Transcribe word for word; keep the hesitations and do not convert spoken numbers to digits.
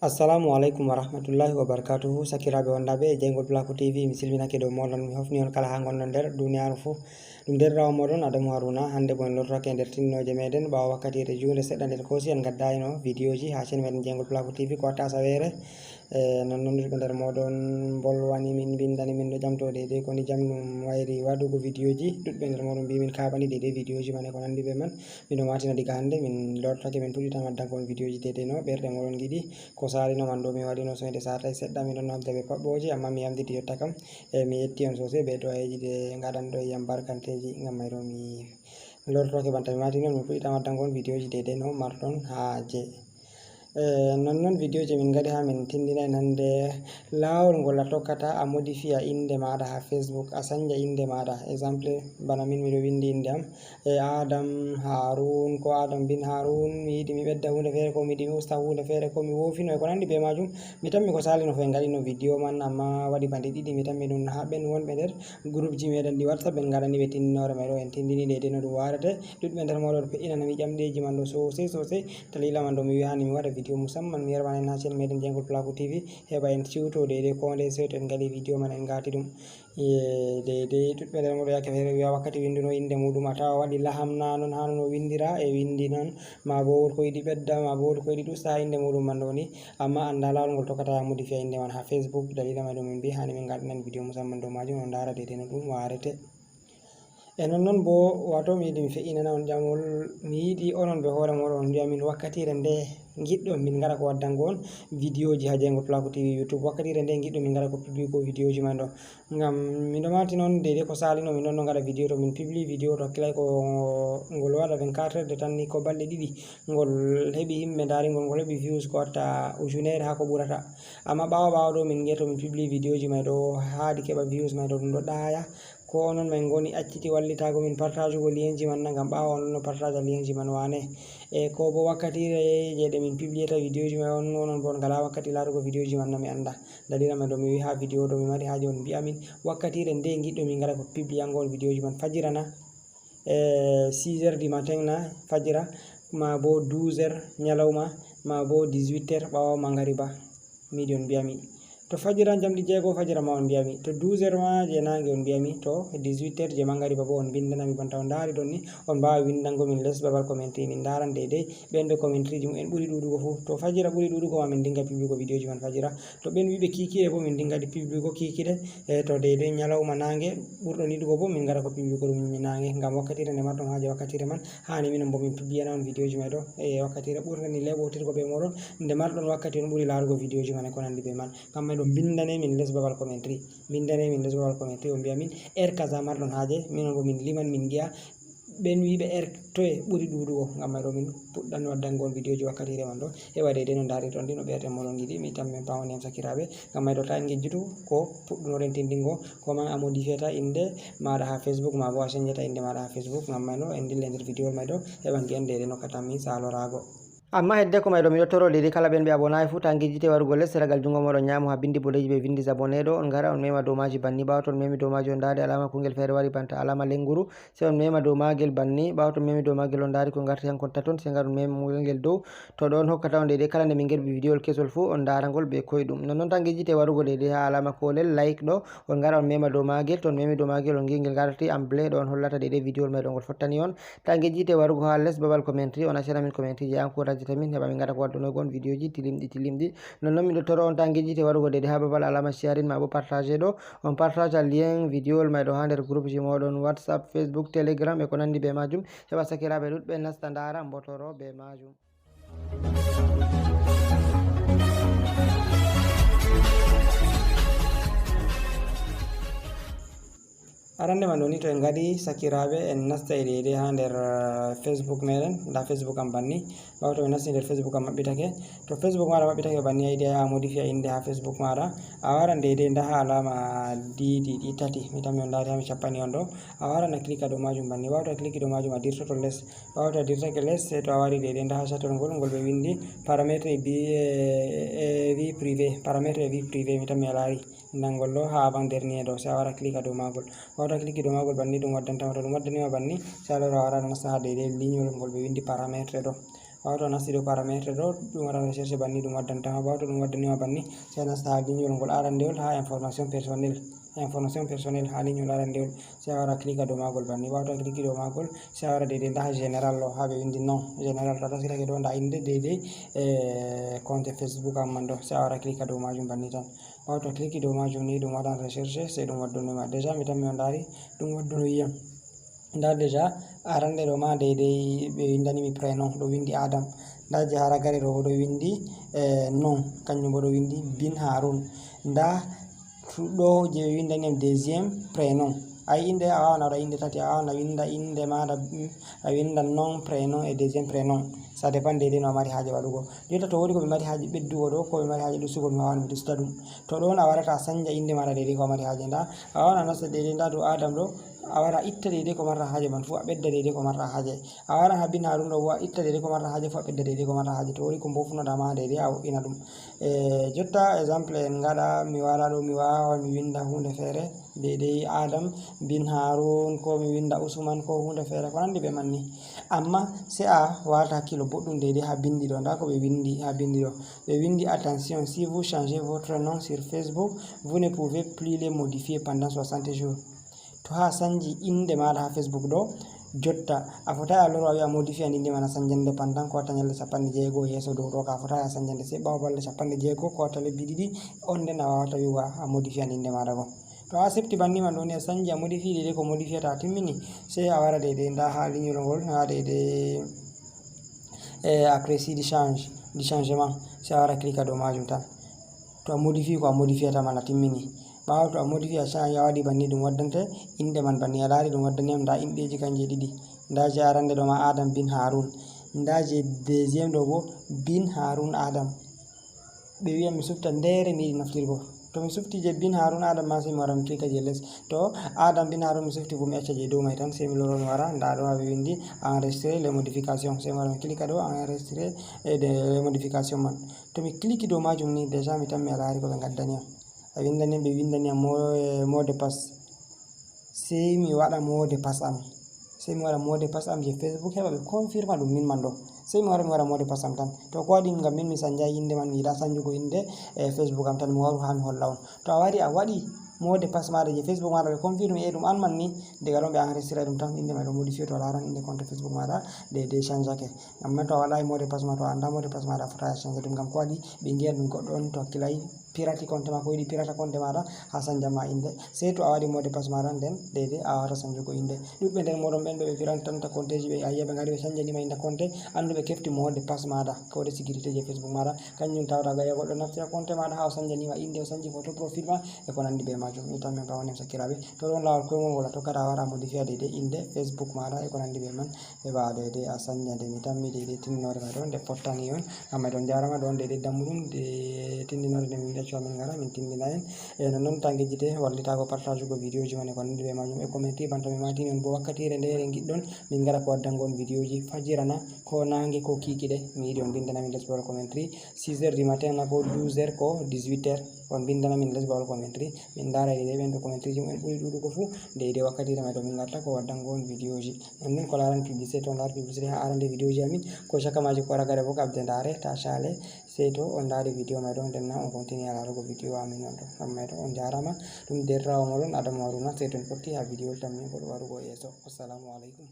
Assalamu aleykum wa rahmatullahi wa barakatuhu. Sakiraaɓe wondaaɓe e Jeyngol Pulaaku T V, mi silminake dow mooɗon, mi hofni on kala haa ngonɗon nder duniyaaru fuu. Ɗum deerɗiraawo mooɗon Adamu Haruna. Hannde bo en lortoke nder tinnooje meɗen. Ɓaawo wakkatiire juunde seɗɗa nder koosi, en ngaddaayno vidiyooji haa chaîne meɗen Jeyngol Pulaaku T V ko watta asaweere. E, non non ɗuɗɓe nder mooɗon mbolwani min, mbinndani min ɗo ƴamto deydey ko ni jam ɗum wayri waɗugo vidiyooji. Ɗuɗɓe nder mooɗon mbii min kaaɓani deydey vidiyooji man e ko nanndi bee man. Min ɗo maatina diga hannde, min lortoke, min puɗɗitan waddango on vidiyooji deydey no ɓerɗe mooɗon ngiɗi. Ko saalino man ɗo, mi waɗino soyde saatay seɗɗa, mi ɗon habda bee paɓɓooje, ammaa mi yamɗiti yotta kam. E, mi yetti on soosey bee do'ayeeji ɗe ngaɗanɗo yam barkanteeji. Ngam may ɗo mi lortoke banta mi maatini on, mi puɗɗitan waddango on vidiyooji deydey no marɗon haaje. E, non non vidiyooji min ngaɗi haa min tinndina en hannde laawol ngol a tokkata a modifiya innde maaɗa haa Facebook, a sanja innde maaɗa. Exemple, bana min miɗo winndi innde am, e, Adam Harun, ko Adam bin Harun, mi yiɗi mi ɓedda huunde feere, ko mi yiɗi mi usta huunde feere, ko mi woofino e ko nanndi bee maajum. Mi tammi ko saalino fof en ngaɗino vidiyo man, ammaa waɗi balɗe ɗiɗi mi tammi ɗum haa ɓen wonɓe nder gurupji meɗen ɗi WhatsApp en ngaɗani ɓe tinndinoore may ɗo, en tinndini deydey no ɗum waarete. Ɗuɗɓe nder mooɗon ɓe inana mi ƴamɗeeji man ɗo soosey soosey. Daliila man ɗo mi wi'aani mi waɗa vidiyo musamman mi yerɓana en haa chaîne meɗen Jeyngol Pulaaku T V, heɓa en ciwto deydey koo ndeye sewto en ngaɗi vidiyo man en ngaati ɗum. E, deydey ɗuɗɓe nder mooɗon yaake feere wi'a wakkati winnduno innde muuɗum a tawa waɗi laham na non haa non o winndira e winndi non, maa boo woodi ko yiɗi ɓedda, maa boo woodi ko yiɗi usta haa innde muuɗum man ɗo ni. Ammaa anndaa laawol ngol tokkata yaa modifiya innde man haa Facebook. Daliila may ɗo min mbii haani min ngaɗanan vidiyo musamman dow maajum, on ndaara deydey no ɗum waarete. E non non boo, waato mi yiɗi mi fe'inana on ƴamol, mi yiɗi onon bee hoore mooɗon on mbi'a min wakkatiire nde ngiɗɗon min ngara ko waddango on vidiyooji haa Jeyngol Pulaaku T V YouTube, wakkatiire nde ngiɗɗon min ngara ko publigo vidiyooji man ɗo. Ngam min ɗo maati non deydey ko saalino min ɗon no ngaɗa vidiyo, to min publi vidiyo to hakkilay ko ngol waɗa vingt-quatre heures de temps ni, ko balɗe ɗiɗi ngol heɓi yimɓe ndaari ngol, ngol heɓi views ko watta ujuneere haa ko ɓurata. Ammaa ɓaawo ɓaawo ɗo min ngi'a to min publi vidiyooji may ɗo haa ɗi keɓa views may ɗo ɗum ɗo ɗaaya. Ko onon may ngoni acciti wallitaago min partaajugo lienji man na, ngam ɓaawo on ɗonno partaaja lienji man waane. E ko boo wakkatiire jey ɗe min publiyata vidiyooji may on, onon boo on ngalaa wakkati laarugo vidiyooji man na, mi anndaa. Daliila may ɗo mi wi'i haa vidiyo ɗo mi mari haaje on mbi'a min wakkatiire nde ngiɗɗon min ngara ko publiyango on vidiyooji man, fajira na, e six heures du matin na fajira, maa boo douze heures ñalawma, maa boo dix-huit heures ɓaawo mangariba. Mi yiɗi on mbi'a mi. To fajira njamndi jeego fajira ma on mbi'a mi. To douze heures ma jey naange on mbi'a mi. To dix-huit heures jey mangariba boo on mbinndana mi banta on ndaari ɗon ni. On mbaawa winndango min les babal commentary min ndaaran deydey ɓen ɓe commentaryji mumen ɓuri ɗuuɗugo fuu. To fajira ɓuri ɗuuɗugo ma min ndinga publigo vidiyooji man fajira. To ɓen wi'ɓe kiikiɗe boo min ndinga ɗi publigo kiikiɗe. E to deydey ñalawma naange ɓurɗon yiɗugo boo min ngara ko publigo ɗum naange. Ngam wakkatiire nde marɗon haaje wakkatiire man, haani minon boo min publiyana on vidiyooji may ɗo. E wakkatiire ɓurnde ni leeɓootirgo bee mooɗon, nde marɗon wakkati on ɓuri laarugo vidiyooji man e ko nanndi bee man. Ngam may ɗo mbinndane min les babal commentary. Mbinndane min les babal commentary, on mbi'a min heure kaza marɗon haaje, minon boo min liman min ngi'a ɓen wi'ɓe heure toye ɓuri ɗuuɗugo. Ngam may ɗo min puɗɗan waddango on vidiyooji wakkatiire man ɗo. Heɓa deydey no ndaarirton ɗi no ɓerɗe mooɗon ngiɗi, mi tammi on paamani am sakiraaɓe. Ngam may ɗo taa en ngejjitu ko puɗɗunoɗen tinndingo, ko man a modifiyata innde maaɗa haa Facebook, maa boo a cenjata innde maaɗa haa Facebook. Ngam may ɗo en ndilla nder vidiyowol may ɗo, heɓa ngi'en deydey no katanmi saaloraago. Ammaa heddeko may ɗo, miɗo toro deydey kala ɓen ɓe abonaay fuu, taa ngejjite warugo les seragal junngo mooɗon nyaamo haa binndi boɗeeji ɓe winndi s'abonner ɗo, on ngara on mema dow maaji banni. Ɓaawo to on memi dow maaji on ndaari alaama kungel feere wari banta alaama lennguru, sey on mema dow maagel banni. Ɓaawo to on memi dow maagel on ndaari ko ngarti hankon taton, sey ngar on mema ngel dow. To ɗon hokkata on deydey kala nde min ngerɓi vidiyowol kesol fuu on ndaara ngol bee koyɗum. Nonnon taa ngejjite warugo deydey haa alaama koolel like ɗo, on ngara on mema dow maagel. To on memi dow maagel on ngi'i ngel ngarti en bleu ɗo on hollata deydey vidiyowol may ɗo ngol fottani on. Taa ngejjite warugo haa les babal commentary, on accana min commentary je encourageta min heɓa min ngaɗa ko waddunoygo on vidiyooji tilimɗi tilimɗi. Nonnon miɗo toro on taa ngejjite warugo deydey haa babal alaama sharing maa boo partage ɗo, on partage lien vidiyowol may ɗo haa nder groupeji mooɗon WhatsApp, Facebook, Telegram e ko nanndi bee maajum, heɓa sakiraaɓe ɗuɗɓe nasta ndaara mbotoro bee maajum. Arande man ɗo ni to en ngaɗi sakiraaɓe en nasta e deydey haa nder, eh, Facebook meɗen. Ndaa Facebook am banni. Ɓaawo to mi nasti nder Facebook am maɓɓitake. To Facebook maaɗa maɓɓitake banni a yiɗi a modifiya innde haa Facebook maaɗa. A waran deydey ndaa haa alaama diidi ɗi tati. Mi tammi on ndaari haa mi cappani on ɗo. A waran a cliquea dow maajum banni. Ɓaawo to a cliquei dow maajum a dirtoto les. Ɓaawo to a dirtake les, sey to a wari deydey ndaa haa cattol ngol, ngol ɓe winndi paramètre et vie, e, e vie privée, paramètre et vie privée, mi tammi a laari. Ndaa ngol ɗo haa avant dernier ɗo, sey a wara cliquea dow maagol. Ɓaawo to a cliquei dow maagol banni ɗum waddanta ma, to ɗum waddani ma banni, sey a lora a wara a nasta haa deydey linyol ngol ɓe winndi paramètre ɗo. Ɓaawo to a nasti dow parametre ɗo, ɗum waɗan recherche banni, ɗum waddanta ma. Ɓaawo to ɗum waddani ma banni, sey a nasta ha linyol ngol arandewol, ha information personnel. Information personnel ha linyol arandewol. Sey a wara clique dow magol banni. Ɓaawo to a clique dow magol, sey a wara deydey nda ha général ɗo, ha ɓe windi non. Général to a taskitake ɗo, nda inde deydey, eh, compte Facebook am man ɗo. Sey a wara clique dow majum banni tan. Ɓaawo to a clique dow majum ni, ɗum waɗan recherche, sey ɗum waddani ma. Déjà, mi tammi on ndaari, ɗum waddani yam. Nda déjà, arande ɗo ma deydey ɓe windani mi prénom, ɗo windi Adam. Nda je haragare ɗo bo ɗo windi, eh, non, kanjum bo ɗo windi Bin Harun. Nda tu-, ɗo je ɓe windani am deuxième prénom. Ay inde, a wawan a waɗa inde tati, a wawan a winda inde maɗa, mm, a winda non, prénom et deuxième prénom. Ça dépend deydey no a mari haaje waɗugo. Jotta to wodi ko mi mari haaje ɓeddugo ɗo, ko mi mari haaje ɗustugo, mi wawan mi ɗusta ɗum. To ɗon a warata a sanja inde maɗa deydey ko a mari haaje. Nda a wawan a nasta deydey nda dow Adam ɗo, a wara a itta deydey ko marɗa haaje man fu, a ɓedda deydey ko marɗa haaje. A wara ha Bin Harun ɗo bo, a itta deydey ko marɗa haaje fu, a ɓedda deydey ko marɗa haaje. To wodi ko mbofnoɗa ma deydey, a wo'ina ɗum. E jotta exemple en ngaɗa, mi wara ɗo, mi wawa mi winda hunde feere, deydey Adam Bin Harun, ko mi winda Usman, ko hunde feere ko nandi be man ni. Amma sey a wata hakkilo boɗɗum deydey ha bindi ɗo. Nda ko ɓe windi ha bindi ɗo. Ɓe windi, attention, si vous changez votre nom sur Facebook, vous ne pouvez plus le modifier pendant soixante jours. To ha sanji inde maɗa ha Facebook ɗo, jotta a fotai a loro a wi'a a modifiyan inde man, a sanjan nde pendant ko watta nyalɗe capanɗe jeego yeeso dow ɗo, ka a fotai a sanjan nde, sey ɓaawo balɗe capanɗe jeego ko watta lebbi ɗiɗi, on nden a wawata wi'ugo a modifiyan inde maɗa go. To a septi banni man ɗo ni, a sanji, a modifi deydey ko modifiyata, a timmini, sey a wara deydey nda ha linyol ngol, ha deydey, eh, après si du change, du changement, sey a wara clique dow majum tan. To a modifi ko a modifiyata man, a timmini. Ɓaawo to a modifi, a change, a waɗi banni, ɗum waddante inde man banni. A laari ɗum waddani am nda inɗeji kanje ɗiɗi. Nda je arande ɗo ma Adam Bin Harun. Nda je deuxième ɗo bo Bin Harun Adam. Ɓe wi'a mi sufta ndere mi yiɗi naftirgo. To mi sufti je Bin Harun Adam ma, sey mi wara mi clique je les. To Adam Bin Harun mi sufti bo, mi acca je dow mai tan, sey mi loro mi wara. Nda ɗo ha ɓe windi enregistrer les modifications. Sey mi wara mi clique dow enregistrer, eh, de, les modifications man. To mi clique dow majum ni, déjà mi tammi a laari ko ɓe ngaddani am. A windani, ɓe windani am mo-, eh, mot de passe. Sey mi waɗa mot de passe am. Sey mi waɗa mot de passe am je Facebook, heɓa ɓe confirma ɗum min man ɗo. Sey mi wara mi waɗa mot de passe am tan. To ko waɗi ngam min mi sanjay inde man, mi yiɗa sanjugo inde, eh, Facebook am tan, mi waru ha mi holla on. To a wari a waɗi mot de passe maɗa je Facebook maɗa, ɓe confirme e ɗum an man ni, daga ɗon ɓe enregistre ɗum tan, inde ma ɗo modifié, to a laran inde compte Facebook maɗa de, de changeake. Amma to a waɗai mot de passe ma, to a anda mot de passe maɗa, a fotai a change ɗum, ngam ko waɗi ɓe ngi'a ɗum goɗɗo on, to hakkilai pirati compte ma, ko yiɗi pirata compte maɗa, ha sanja ma inde. Sey to a waɗi mot de passe maɗa, nden deydey a wawata sanjugo inde. Ɗuɗɓe nder moɗon ɓen ɓe, ɓe pirantanta compteji ɓe, a yi'a ɓe ngari ɓe sanjani ma inde compte, andu ɓe kefti mot de passe maɗa, ko de sécurité je Facebook maɗa, kanjum tawata ga yi'a goɗɗo naftira compte maɗa ha o sanjani ma inde, o sanji photo profil ma, e ko nandi be majum. Mi tammi on bawoni on sakkiraɓe. To ɗon lawol koyngol ngol a tokkata a wara a modifiya deydey inde Facebook maɗa e ko nandi be man. Heɓa deydey a sanja nde mi tammi deydey tindinore ma ɗon nde fottani on. Amma ɗon jarama ɗon deydey dammuɗum de tindinore nde min ɗaccu amin ngara min tindina en. E non non ta ngejjite wallitago partage go vidéo ji man e ko nandi be majum e comment banta mi matini on bo wakkatire nde eɗen giɗɗon min ngara ko waddango on vidéo ji fajirana ko nange ko kikiɗe. Mi yiɗi on bindana min les bawol commentary six heures du matin na ko douze heures ko dix-huit heures. On bindana min les bawol commentary. Min ndaara deydey ɓen ɓe commentary ji mumen ɓuri ɗuɗugo fuu, deydey wakkatire may ɗo min ngarta ko waddango on vidéo ji. Non non ko laarani publicité, to on laari publicité ha arande vidéo ji amin, ko caka maaji ko ragare bo ko abde ndaare, ta caale, sey to on ndaari vidéo may ɗo, nden na on continue a laarugo vidéo amin on ɗo. Ngam may ɗo on njaarama, ɗum deerɗiraawo moɗon Adama Haruna, sey to on fotti ha vidéo tammi ko ɗo warugo yeeso. Assalamu aleykum.